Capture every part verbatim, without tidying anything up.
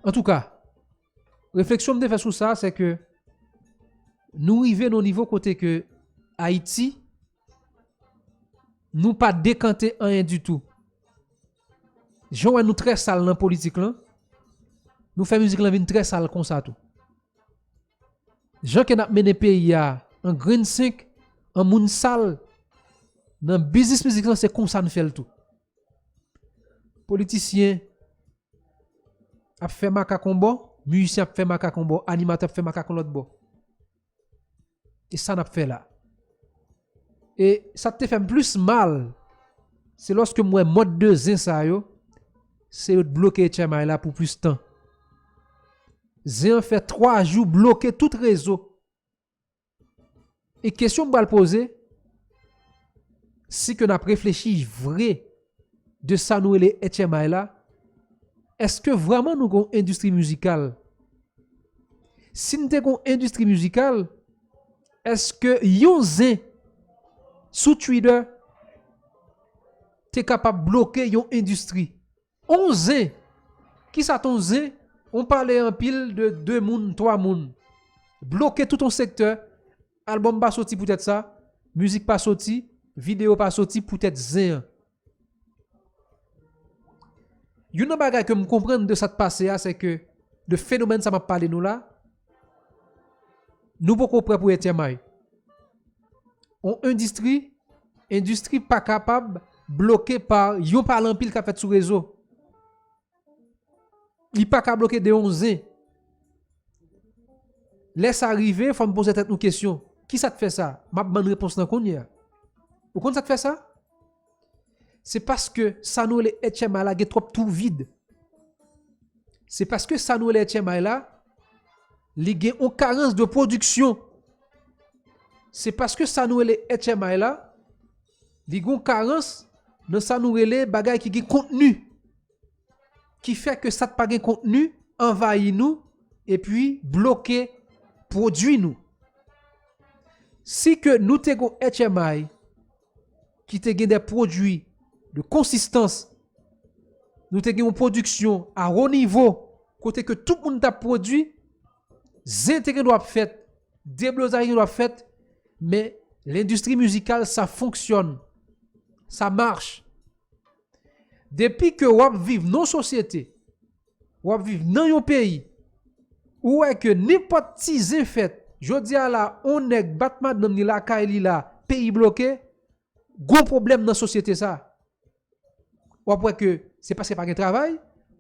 Antouka, refleksyon m te fè sou sa, se ke nou rive nan nivo kote ke Ayiti, nou pa dekante anyen ditou. Jan w wè nou trè sal nan politik lan, nou fè mizik lan vin trè sal konsa tou. Jan ke n ap mennen peyi a an grenn senk, an moun sal, nan biznis mizik lan, se konsa n fè l tou. Politisyen ap fè makak yon bò, mizisyen ap fè makak yon bò, animatè ap fè makak yon lòt bò. E sa n ap fè la. E sa k te fè m plis mal, se lòske m wè mòd de zen sa yo, se yo t bloke H M I la pou plis tan. Zen an fè twa jou bloke tout rezo. E kesyon m pral poze, si ke n ap reflechi vre de sa nou rele H M I la, èske vrèman nou gen yon endistri mizikal? Si n te gen yon endistri mizikal, èske yon zen sou Twitter te kapab bloke yon endistri? On zen. Kisa t on zen? On pale anpil de de moun, twa moun. Bloke tout on sektè. Albòm pa soti poutèt sa. Mizik pa soti. Videyo pa soti poutèt zen an. Youn nan bagay ke m konprann de sa k pase a, se ke de fenomèn sa m ap pale nou la, nou poko prè pou H M I. On endistri, endistri pa kapab bloke pa yon pale anpil k ap fèt sou rezo. Li pa ka bloke de yon zen. Lè sa rive, fò n poze tèt nou kesyon. Kisa k fè sa? M ap ban n repons lan kounye a. Ou konn sa k fè sa? Se paske sa nou rele H M I la gen twòp twou vid. Se paske sa nou rele H M I la, li gen yon karans de pwodiksyon. Se paske sa nou rele H M I la, li gen yon karans nan sa nou rele bagay ki gen kontni. Ki fè ke sa k pa gen kontni anvayi nou epi bloke pwodui nou. Si ke nou te gen H M I ki te gen de pwodui de konsistans, nou te gen yon pwodiksyon a wo nivo, kote ke tout moun t ap pwodui, zen te gen dwa ap fèt, deblozay gen dwa ap fèt, men lendistri mizikal, sa fonksyòn, sa mach. Depi ke w ap viv nan yon sosyete, w ap viv nan yon peyi, ou wè ke nenpòt ti zen fèt, jodi a la, on nèg bat madanm li lakay li la, peyi bloke, gon pwoblèm nan sosyete sa. W ap wè ke se paske pa gen travay,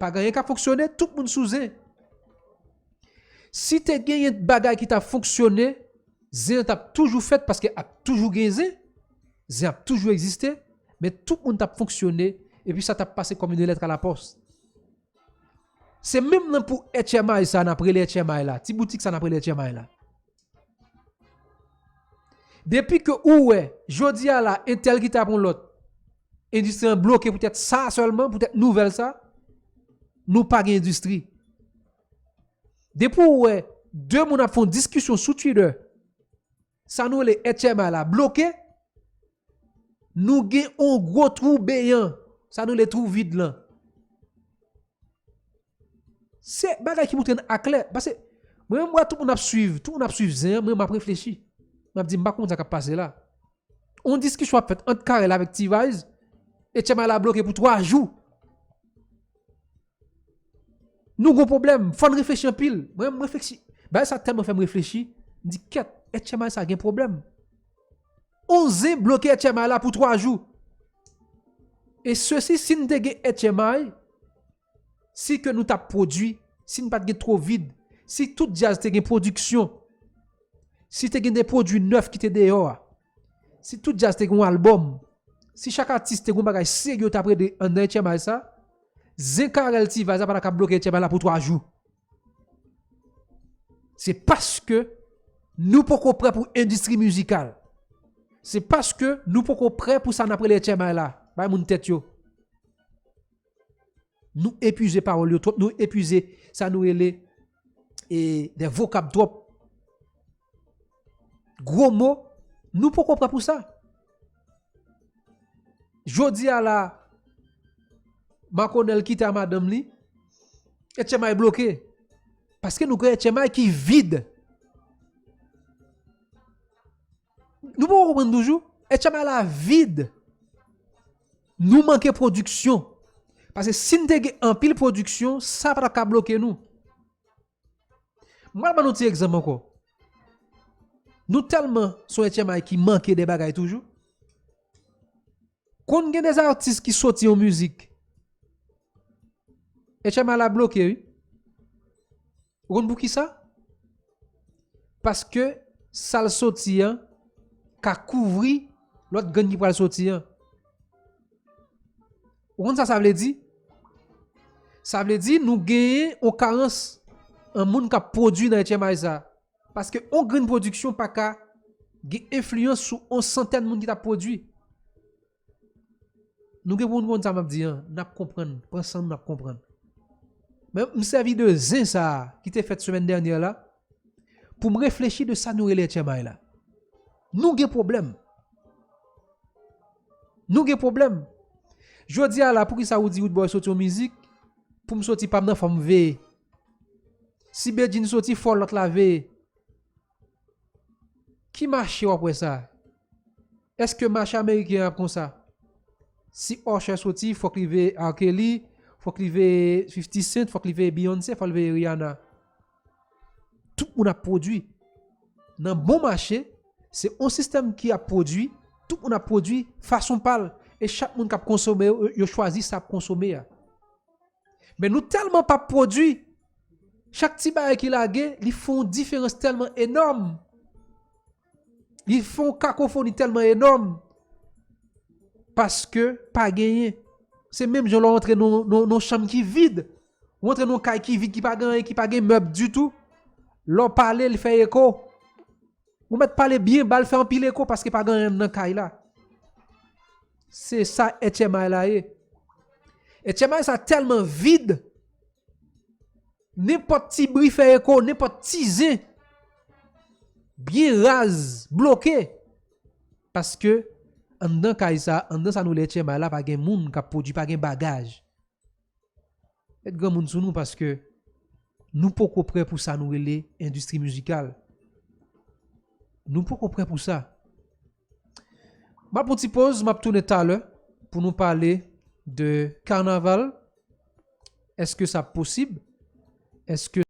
pa gen anyen k ap fonksyone, tout moun sou zen. Si te genyen bagay ki t ap fonksyone, zen an t ap toujou fèt paske ap toujou gen zen, zen ap toujou egziste, men tout moun t ap fonksyone, epi sa t ap pase kòm une lettre à la poste. Se menm nan pou H M I sa n ap rele H M I la, ti boutik sa n ap rele H M I la. Depi ke ou wè, jodi a la, entèl ki t ap yon lòt, endistri an bloke poutèt sa sèlman, poutèt nouvèl sa, nou pa gen endistri. Depi ou wè, de moun ap fè yon diskisyon sou Twitter, sa nou rele H M I la bloke, nou gen yon gwo twou beyan, sa nou rele twou vid lan. Se bagay ki montre n aklè. Paske mwen menm, m wè tout moun ap swiv, tout moun ap swiv zen an, mwen m ap reflechi. M ap di, m pa konprann sa k ap pase la. On diskisyon ap fèt ant Carel avèk T-Vice, H M I la bloke pou twa jou. Nou gon pwoblèm, fò n reflechi anpil. Mwen, m reflechi. Bagay sa tèlman fè m reflechi, m di, kèt, H M I sa gen pwoblèm. On zen bloke H M I la pou twa jou. E sesi, si n te gen H M I, si ke nou t ap pwodui, si n pa t gen twou vid, si tout djaz te gen pwodiksyon, si te gen de pwodui nèf ki te deyò a, si tout djaz te gen yon albòm, si chak atis te gen yon bagay serye yo t ap rele anndan H M I sa, zen Carel T-Vice la pa ta ka bloke H M I la pou twa jou. Se paske nou poko prè pou endistri mizikal. Se paske nou poko prè pou sa n ap rele H M I la. Bay moun tèt yo. Nou epuize pawòl yo twòp, nou epuize sa nou rele e de vokab twòp. Gwo mo, nou poko prè pou sa. Jodi a la, Makonèl kite a madanm li, H M I bloke. Paske nou gen H M I ki vid. Nou pa konprann toujou? H M I la vid. Nou manke pwodiksyon. Paske si n te gen anpil pwodiksyon, sa pa t ap ka bloke nou. Mwen ban nou ti egzanp ankò. Nou tèlman son H M I ki manke de bagay toujou. Konn gen de atis ki soti yon mizik. H M I la bloke, wi. Ou konn poukisa? Paske sa l soti an ka kouvri lòt grenn ki pral soti an. Ou konn sa sa vle di? Sa vle di nou genyen yon karans an moun k ap pwodui nan H M I sa. Paske yon grenn pwodiksyon pa ka gen enfliyans sou yon santèn moun ki t ap pwodui. Nou gen pou nou konn sa m ap di an, n ap konprann, pran san nou, n ap konprann. Men m sèvi de zen sa a ki te fèt semèn dènyè la pou m reflechi de sa nou rele H M I la. Nou gen pwoblèm. Nou gen pwoblèm. Jodi a la, poukisa ou di Roodboy soti yon mizik, pou m soti pa m nan fò m veye. Si Bedjine soti, fò lòt la veye. Ki mache w ap wè sa? Èske mache ameriken an ap konsa? Si Usher soti, fòk li veye R. Kelly, fòk li veye fifty Cent, fòk li veye Beyoncé, fòk li veye Rihanna. Tout moun ap pwodui. Nan bon mache, se yon sistèm ki ap pwodui, tout moun ap pwodui fason pa l. E chak moun k ap konsome, yo, yo chwazi sa ap konsome a. Men nou tèlman p ap pwodui, chak ti bagay ki lage, li fè yon diferans tèlman enòm. Li fè yon kakofoni tèlman enòm. Paske pa genyen. Se menm jan lè w antre nan, nan, nan chanm ki vid. Ou antre nan kay ki vid, ki pa gen anyen, ki pa gen mèb ditou. Lè w pale, li fè eko. Ou mèt pale byen ba l, fè anpil eko paske pa gen anyen nan kay la. Se sa H M I la ye. H M I sa tèlman vid, nenpòt ti bri fè eko, nenpòt ti zen byen raz, bloke. Paske anndan kay sa, anndan sa nou rele H M I la, pa gen moun k ap pwodui, pa gen bagaj. Met granmoun sou nou paske nou poko prè pou sa nou rele endistri mizikal. Nou poko prè pou sa. M ap pran ti poz, m ap tounen talè pou nou pale de kanaval. Èske sa posib? Èske